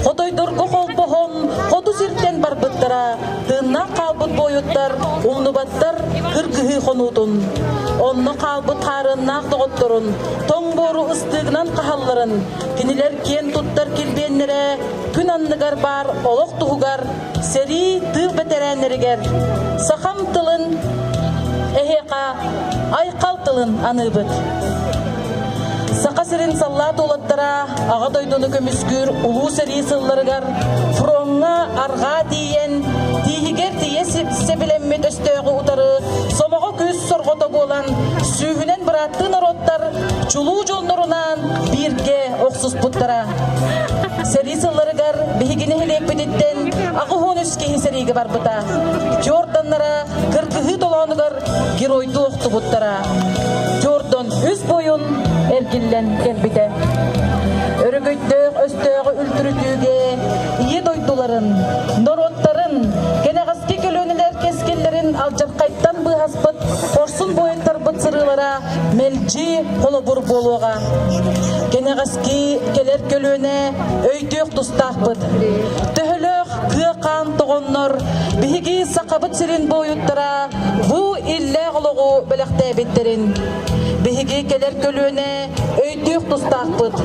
Хотойдорго холбоһон, хоту сиртэн барбыттара, тыыннаах хаалбыт буойуттар умнубаттар кыргыһыы хонуутун. Онно хаалбыт хаарыаннаах доҕотторун, тоҥ буору ыстыыгынан хаһалларын, кинилэр киэн туттар килбиэннэрэ күн анныгар баар олох туһугар сэрии тыыл бэтэрээннэригэр сахам тылын эһиэхэ айхал тылын аныыбыт. Саха сирин саллаат уолаттара Аҕа дойдуну көмүскүүр улуу сэрии сылларыгар фроҥҥа арҕаа тиийэн, тииһигэр тиийэ сэбилэммит өстөөҕү утары сомоҕо күүс сорҕото буолан, сүүһүнэн бырааттыы норуоттар чулуу дьоннорунаан бииргэ охсуспуттара. Сэрии сылларыгар биһиги нэһилиэкпититтэн 83 киһи сэриигэ барбыта. Дьорданнара кыргыһыы толоонугар геройдуу охтубуттара. Дьордон үс буойун эргиллэн кэлбитэ. Өрөгөйдөөх өстөөҕү үлтүрүтүүгэ ийэ дойдуларын, норуоттарын, кэнэҕэски көлүөнэлэр кэскиллэрин алдьархайтан быыһаспыт хорсун буойуттарбыт сырыылара мэлдьи холобур буолуоҕа. Кэнэҕэски кэлэр көлүөнэ өйдүөх тустаахпыт. Төһөлөөх кыа хаан тоҕоннор биһиги Сахабыт сирин буойуттара бу иллээх олоҕу бэлэхтээбиттэрин. Биһиги кэлэр көлүөнэ өйдүөх тустаахпыт.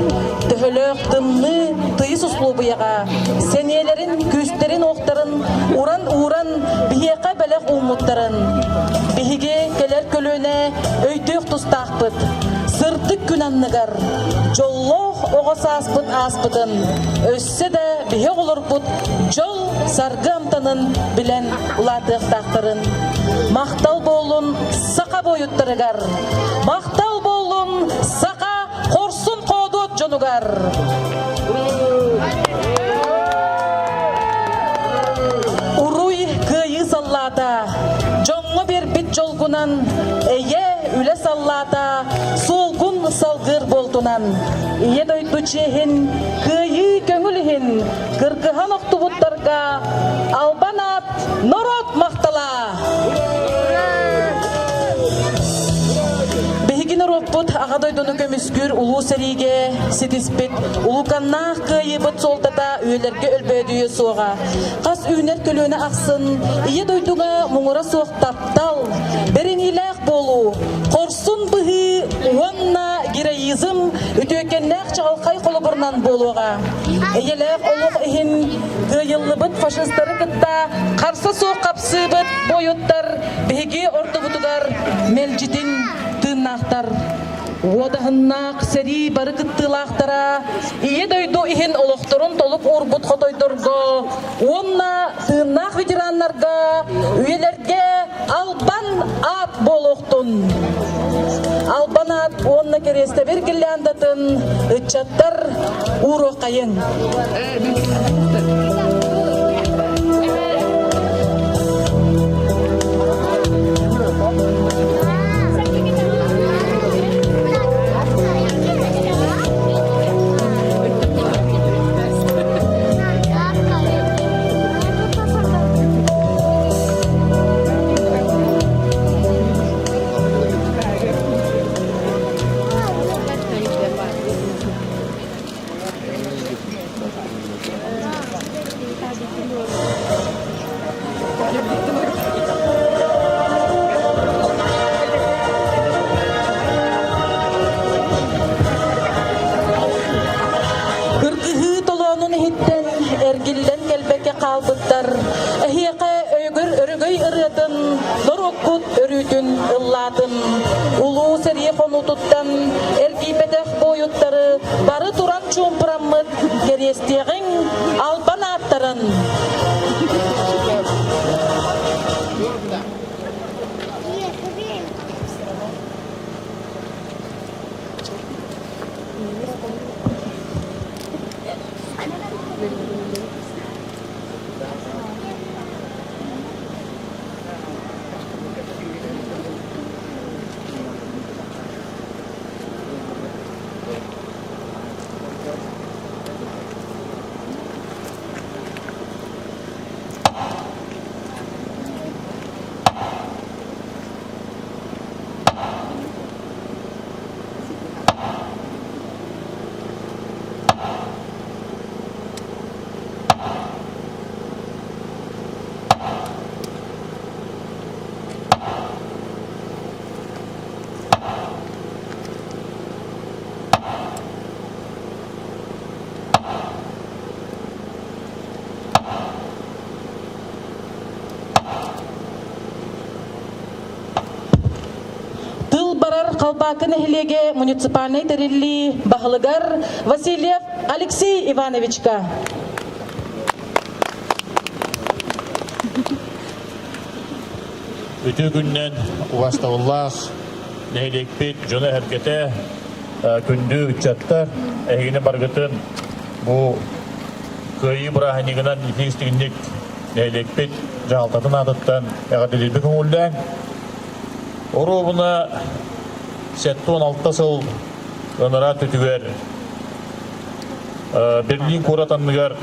Төһөлөөх тымныы тыйыс услуобуйаҕа сэниэлэрин, күүстэрин-уохтарын уран-ууран биһиэхэ бэлэх ууммуттарын. Биһиги кэлэр көлүөнэ өйдүөх тустаахпыт. Сырдык күн анныгар дьоллоох оҕо сааспыт ааспытын өссө да биһи оҕолорбут дьол саргы амтанын билэн улаатыахтаахтарын махтал буоллун саха буойуттарыгар махтал буоллун саха хорсун хоодуот дьонугар Уруй кыайыы саллаата дьоҥҥо биэрбит дьолгунан эйэ үлэ саллаата суолгун салгыыр буолтунан Ийэ дойду чиэһин кыайыы көҥүл иһин кыргыһан охтубуттарга албан аат норуот махтала! Биһиги норуоппут Аҕа дойдуну көмүскүүр улуу сэриигэ ситиспит улууканнаах кыайыыбыт суолтата үйэлэргэ өлбөөдүйүө суоҕа. Хас үүнэр көлүөнэ ахсын Ийэ дойдуга муҥура суох таптал, бэриниилээх буолуу, хорсун быһыы уонна героизм үтүөкэннээх чаҕылхай холобурунан буолуоҕа. Эйэлээх олох иһин кыайыллыбыт фашистары кытта харса суох хапсыыбыт буойуттар биһиги ортобутугар мэлдьитин тыыннаахтар. Уодаһыннаах сэрии бары кыттыылаахтара Ийэ дойду иһин олохторун толук уурбут хотойдорго уонна тыыннаах ветераннарга үйэлэргэ албан аат буолуохтун! Албан аат уонна кэриэстэбил гирляндатын ыччаттар ууруоххайыҥ! Кыргыһыы толоонун иһиттэн эргиллэн кэлбэккэ хаалбыттар эһиэхэ өйгөр өрөгөй ырыатын норуоккут өрүүтүн ыллаатын. Улуу сэрии хонуутуттан эргийбэтэх буойуттары бары туран чуумпураммыт кэриэстиэҕиҥ албан ааттарын. Халбаакы нэһилиэгэ муниципальнай тэриллии баһылыгар Васильев Алексей Ивановичка. Үтүө күннэн убастабыллаах нэһилиэкпит дьоно-сэргэтэ, күндү ыччаттар, эһигини баргытын бу Кыайыы бырааһынньыгынан итии-истиҥник нэһилиэкпит дьаһалтатын аатыттан эҕэрдэлиирбит көҥүллээҥ. Оруобуна 76 сыл ынараа түтүгэр Берлин куорат анныгар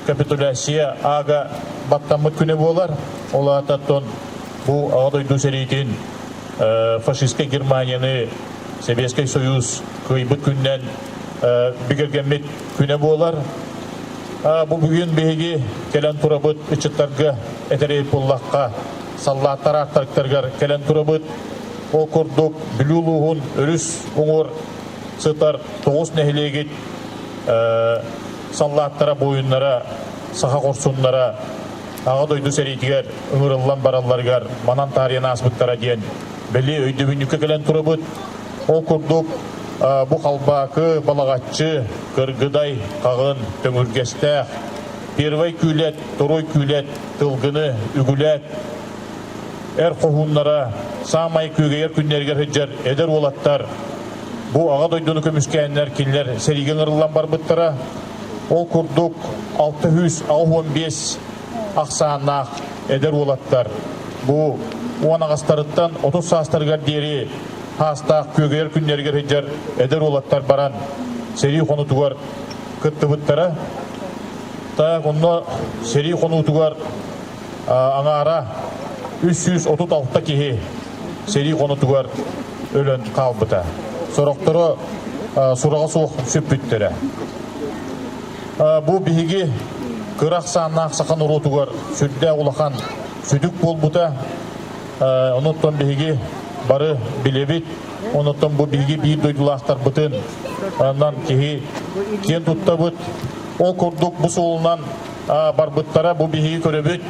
капитуляция аага баттаммыт күнэ буолар. Ол аата бу Аҕа дойду сэриитин фашистскай Германияны Сэбиэскэй Союз кыайбыт күнүнэн бигэргэммит күнэ буолар. Бу бүгүн биһиги кэлэн турабыт ыччаттарга этэрэй буоллахха саллааттар ааттарыктарыгар кэлэн турабыт. Ол курдук Бүлүү улууһун өрүс уҥуор сытар тоҕус нэһилиэгит саллааттара, буойуннара, саха хорсуннара Аҕа дойду сэриитигэр ыҥырыллан баралларыгар манан таарыйан ааспыттара диэн бэлиэ өйдөбүнньүккэ кэлэн турабыт. Ол курдук бу Халбаакы, Балаҕаччы, Кыргыдай, Хаҕын, Төҥүргэстээх, Первай Күүлэт, Торуой Күүлэт, Тылгыны, Үгүлээт эр хоһууннара саамай күөгэйэр күннэригэр сылдьар эдэр уолаттар бу Аҕа дойдуну көмүскээннэр кинилэр сэриигэ ыҥырыллан барбыттара. Ол курдук 685 ахсааннаах эдэр уолаттар бу уон аҕастарыттан 30 саастарыгар диэри хаастаах күөгэйэр күннэригэр сылдьар эдэр уолаттар баран сэрии хонуутугар кыттыбыттара. Так, онно сэрии хонуутугар аҥаара 336 киһи сэрии хонуутугар өлөн хаалбыта. Сорохторо сураҕа суох сүппүттэрэ. Бу биһиги кыра ахсааннаах саха норуотугар сүрдээх улахан сүтүк буолбута. Онуттан биһиги бары билэбит. Онуттан бу биһиги биир дойдулаахтарбытын анан киһи киэн туттабыт. Ол курдук бу суолунан барбыттара бу биһиги көрөбүт.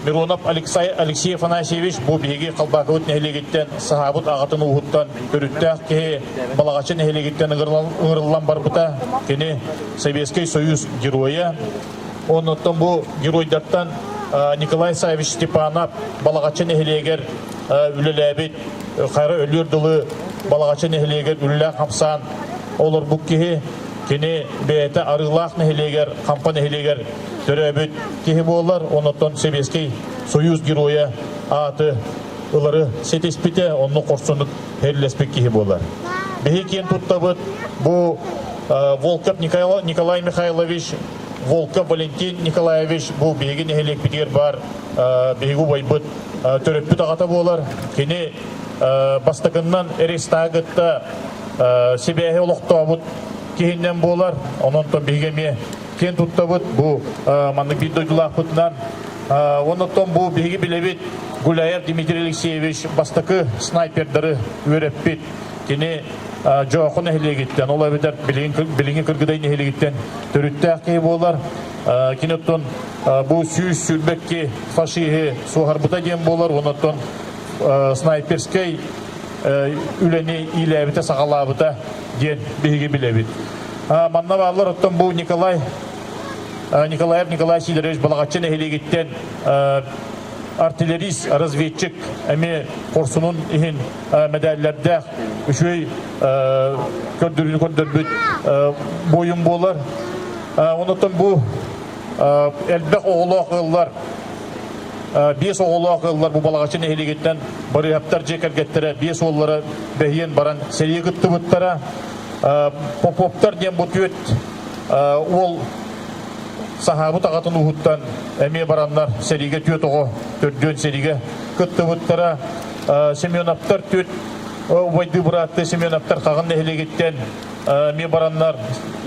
Миронов Алексей, Алексей Афанасьевич бу биһиги Халбаакыбыт нэһилиэгиттэн саһаабыт аҕатын ууһуттан төрүттээх киһи Балаҕаччы нэһилиэгиттэн ыҥырыллан барбыта. Кини Советский Союз геройа. Оннуттан бу геройдартан Николай Савич Степанов Балаҕаччы нэһилиэгэр үлэлээбит хара өлүөр дылы Балаҕаччы нэһилиэгэр үлэлээх хамсаан олорбут киһи. Кини бэйэтэ Арыылаах нэһилиэгэр, Хампа нэһилиэгэр төрөөбүт киһи буолар. Оннуттан Сэбиэскэй Союз геройа ааты ылары ситиспитэ, онно хорсуннук сэриилэспит киһи буолар. Биһи киэн туттабыт бу Волков Николай Михайлович, Волков Валентин Николаевич бу биһиги нэһилиэкпитигэр баар биһиги убайбыт төрөппүт аҕата буолар. Кини бастакыннан Рейхстагытта сибээһи олохтообут киһиннэн буолар. Онон биһиги эмиэ киэн туттабыт бу маннык биир дойдулаахпытынан. Оннуттан бу биһиги билэбит Гуляев Дмитрий Алексеевич бастакы снайпердары үөрэппит. Кини Дьооху нэһилиэгиттэн, ол эбэтэр билиҥҥи Кыргыдай нэһилиэгиттэн төрүттээх киһи буолар. Кини оттон бу 122 фашиһы суоһарбыта диэн буолар. Оннуттан снайперскай үлэни иилээбитэ-саҕалаабыта диэн биһиги билэбит. Манна бааллар оттон бу Николай Николаев Николай Сидорович Балаҕаччы нэһилиэгиттэн артиллерист, разведчик эмиэ хорсунун иһин мэдээллэрдээх үчүгэй көрдөрүүнү көрдөрбүт буойун буолар. Онуттан бу элбэх оҕолоох ыаллар биэс оҕолоох ыаллар бу Балаҕаччы нэһилиэгиттэн Барыһаптар дьиэ кэргэттэрэ биэс уоллара бэһиэн баран сэриигэ кыттыбыттара. Поповтар диэн бу түөрт уол саһаабыт аҕатын ууһуттан эмиэ бараннар сэриигэ түөрт оҕо төрдүөн сэриигэ кыттыбыттара. Семеновтар түөрт убайдыы бырааттыы Семеновтар Хаҕын нэһилиэгиттэн эмиэ бараннар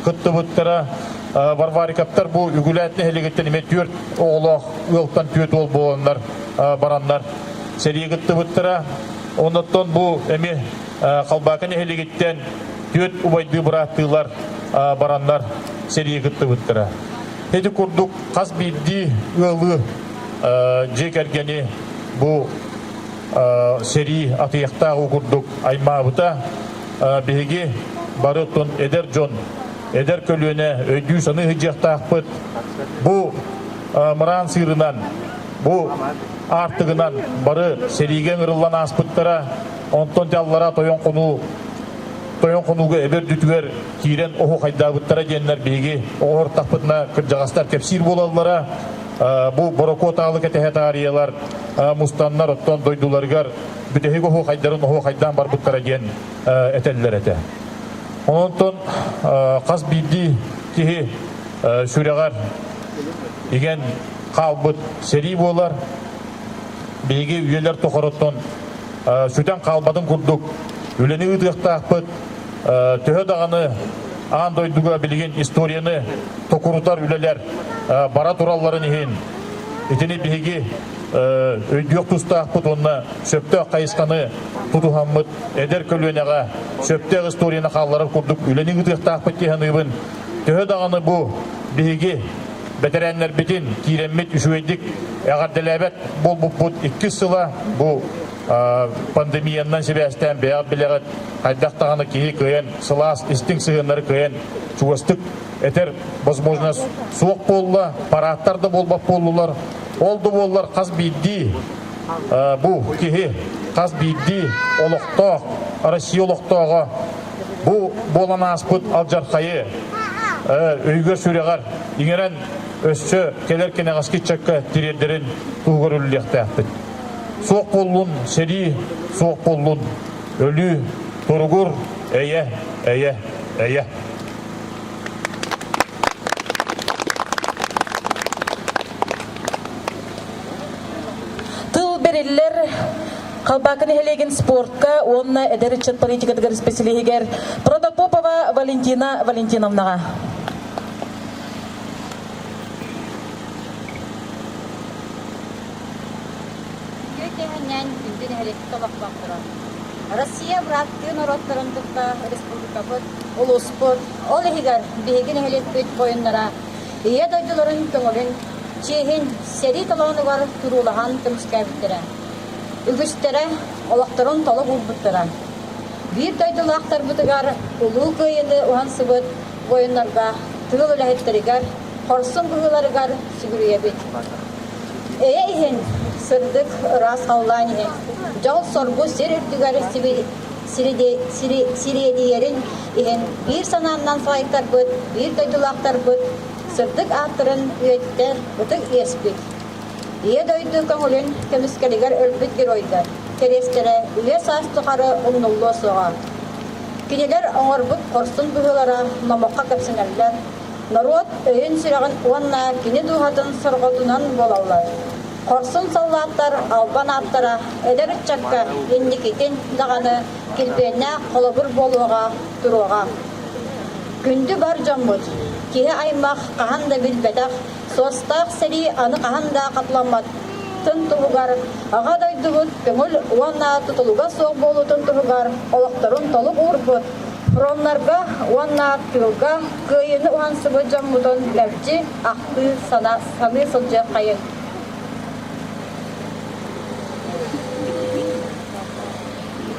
кыттыбыттара. Варвариковтар бу Үгүлээт нэһилиэгиттэн эмиэ түөрт оҕолоох ыалтан түөрт уол буоланнар бараннар сэриигэ кыттыбыттара. Оннуттан бу эмиэ Халбаакы нэһилиэгиттэн түөрт убайдыы бырааттыылар бараннар сэриигэ кыттыбыттара. Ити курдук хас биирдии ыалы дьиэ кэргэни бу. сэрии атыйахтаах уу курдук аймаабыта. Биһиги бары оттон эдэр дьон, эдэр көлүөнэ өйдүү-саныы сылдьыахтаахпыт. Бу мыраан сыырынан, бу аартыгынан бары сэриигэ ыҥырыллан ааспыттара. Онтон дьаллара тойон хонуу тойон хонууга эбэр үрдүтүгэр киирэн оһуохайдаабыттара диэннэр биһиги оҕоһортахпытына кырдьаҕастар кэпсиир буолаллара. Бу борокуот аалы кэтэһэ таарыйалар мустаннар оттон дойдуларыгар бүтэһик оһуохайдарын оһуохайдаан барбыттара диэн этэллэр этэ. Онтон хас биирдии киһи сүрэҕэр игэн хаалбыт сэрии буолар. Биһиги үйэлэр тухарыттан сүтэн хаалбатын курдук үлэни ыытыахтаахпыт. Төһө даҕаны аан дойдуга билигин историяны токурутар үлэлэр бара туралларын иһин итини биһиги өйдүөх тустаахпыт уонна сөптөөх хайысханы тутуһаммыт эдэр көлүөнэҕэ сөптөөх историяны хаалларар курдук үлэни ыытыахтаахпыт дии саныыбын. Төһө даҕаны бу биһиги бэтэрээннэрбитин киирэммит үчүгэйдик эҕэрдэлээбэт буолбуппут иккис сыла бу пандемиянан сибээстээн бэйэҕит билэҕит хайдах даҕаны киһи кыайан сылаас истиҥ сыһыаннары кыайан чугастык этэр возможность суох буолла, парааттар да буолбат буоллулар. Ол да буоллар хас биирдии бу киһи хас биирдии олохтоох Россия олохтооҕо бу буолан ааспыт алдьархайы өйгө-сүрэҕэр иҥэрэн өссө кэлэр кэнэҕэски ыччакка тириэрдэрин туһугар үлэлиэхтээхпит. Суох буоллун сэрии, суох буоллун өлүү, туругур, эйэ, эйэ, эйэ. Тыл бэриллэр Халбаакы нэһилиэгин спортка уонна эдэр ыччат политикатыгар исписэлииһигэр Протопопова Валентина Валентиновнаҕа. Үтүө киэһэннээн күндү нэһилиэкпит олохтоохторо! Россия бырааттыы норуоттарын кытта республикабыт, улууспут, ол иһигэр биһиги нэһилиэкпит буойуннара Ийэ дойдуларын көҥүлүн, чиэһин сэрии толоонугар туруулаһан көмүскээбиттэрэ. Үгүстэрэ олохторун толук уурбуттара. Биир дойдулаахтарбытыгар Улуу Кыайыыны уһансыбыт буойуннарга, тыыл үлэһиттэригэр, хорсун быһыыларыгар сүгүрүйэбит. Эйэ иһин, сырдык, ыраас халлаан иһин, дьол-соргу сир үрдүгэр сириэдийэрин иһин биир санааннан салайтарбыт, биир дойдулаахтарбыт сырдык ааттарын үйэтитэр ытык иэспит. Ийэ дойду көҥүлүн көмүскэлигэр өлбүт геройдар кэриэстэрэ үйэ-саас тухары умнуллуо суоҕа. Кинилэр оҥорбут хорсун быһыылара номоххо кэпсэнэллэр, норуот өйүн-сүрэҕин уонна кини дууһатын сорҕотунан буолаллар. Хорсун саллааттар албан ааттара эдэр ыччакка инникитин даҕаны килбиэннээх холобур буолуоҕа туруоҕа. Күндү бар дьоммут, киһи аймах хаһан да билбэтэх суостаах сэрии аны хаһан да хатыламматын туһугар Аҕа дойдубут көҥүл уонна тутулуга суох буолуутун туһугар олохторун толук уурбут фроннарга уонна тыылга кыайыыны уһансыбыт дьоммутун мэлдьи ахтыы саныы сылдьыаххайыҥ.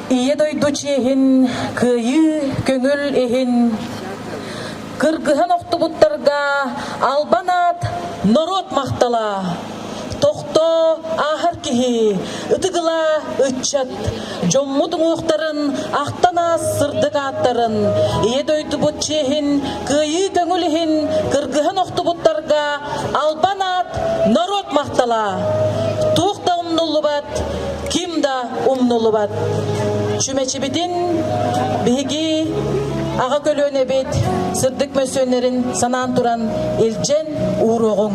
Ийэ дойду чиэһин, кыайыы көҥүл иһин кыргыһан охтубуттарга албан аат норуот махтала! Тохтоо, ааһар киһи, ытыгыла ыччат, дьоммут уҥуохтарын ахтан аас сырдык ааттарын, Ийэ дойдубут чиэһин, кыайыы көҥүл иһин кыргыһан охтубуттарга албан аат норуот махтала! Туох да умнуллубат, ким да умнуллубат. Чүмэчибитин биһиги аҕа көлүөнэбит сырдык мөссүөннэрин санаан туран илдьэн ууруоҕуҥ.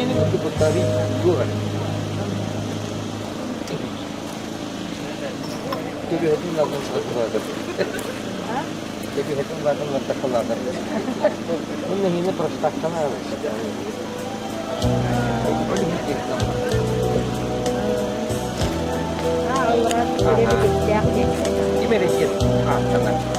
Кинини курдук туох эрэ. Төбөһүтүн латын сылатылаатар. Төбөһүтүн латын латтахалаатар. Бу нэһиинэ простактана Ким эрэ диэн ааттанар.